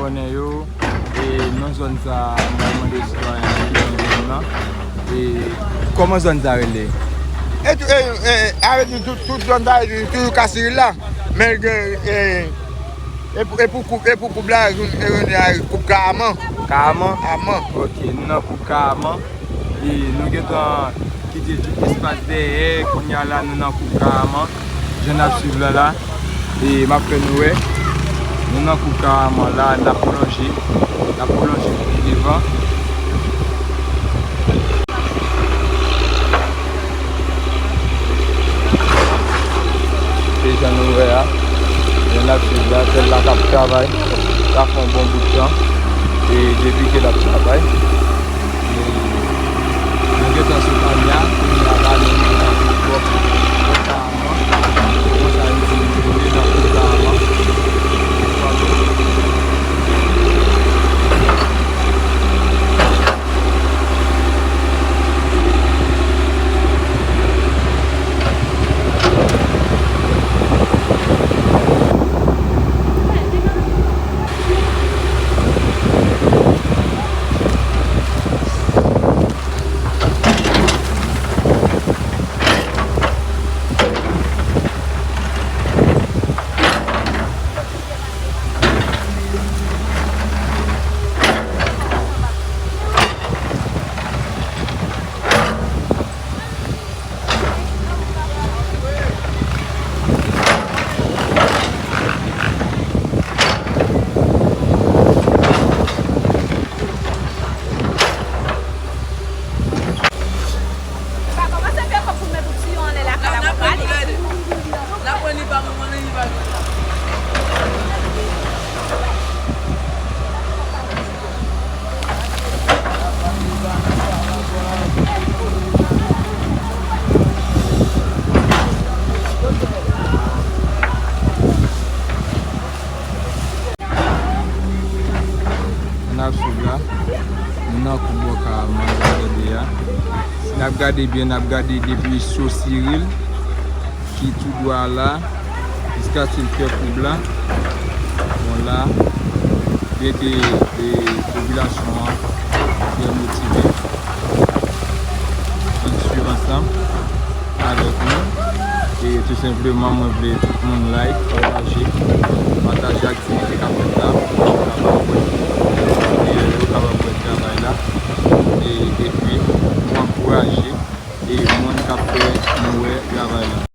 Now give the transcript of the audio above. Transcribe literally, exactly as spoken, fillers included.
Konnen yo, e nan zòn sa, m pral mande sitwayen an ki nan zòn nan. E kòman zòn sa rele? E tou, e, e, avè di tout, tout zòn sa, e toujou Kasiril la. Men gen, e, e pou, e pou koup, e pou koup la, e, e, koup Karaman. Karaman? Aman. Ok, nou nan koup Karaman. E nou gentan kite tout espas dèyè, kounye a la nou nan koup Karaman. Jan n ap swiv la la, e m ap fè nou wè. Nou nan koup Karaman la, n ap pwolonje, n ap pwolonje pou pi devan. E jan nou wè a, jan n ap swiv la, sèl la k ap travay, sa fè yon bon bout tan, e depi ke l ap travay. E nou gentan sou panya, kounye a la, nou nan bò, bò Karaman. Konsa, yo di nou, nou nan koup Karaman. N ap swiv la. Nou nan koup bò Karaman, n ap gade a. Si n ap gade byen, n ap gade depi Sosiril ki tou dwa la, jiskaske l fè koub la. Bon, la, byen ke, e, popilasyon an trè motive. Ann swiv ansanm avèk nou. E tou senpleman, mwen vle tout moun like, pataje, pataje aktivite k ap fèt la, pou yo kapab wè, e yo kapab wè travay la. E, epi, nou ankouraje, e moun k ap fè nou wè travay la.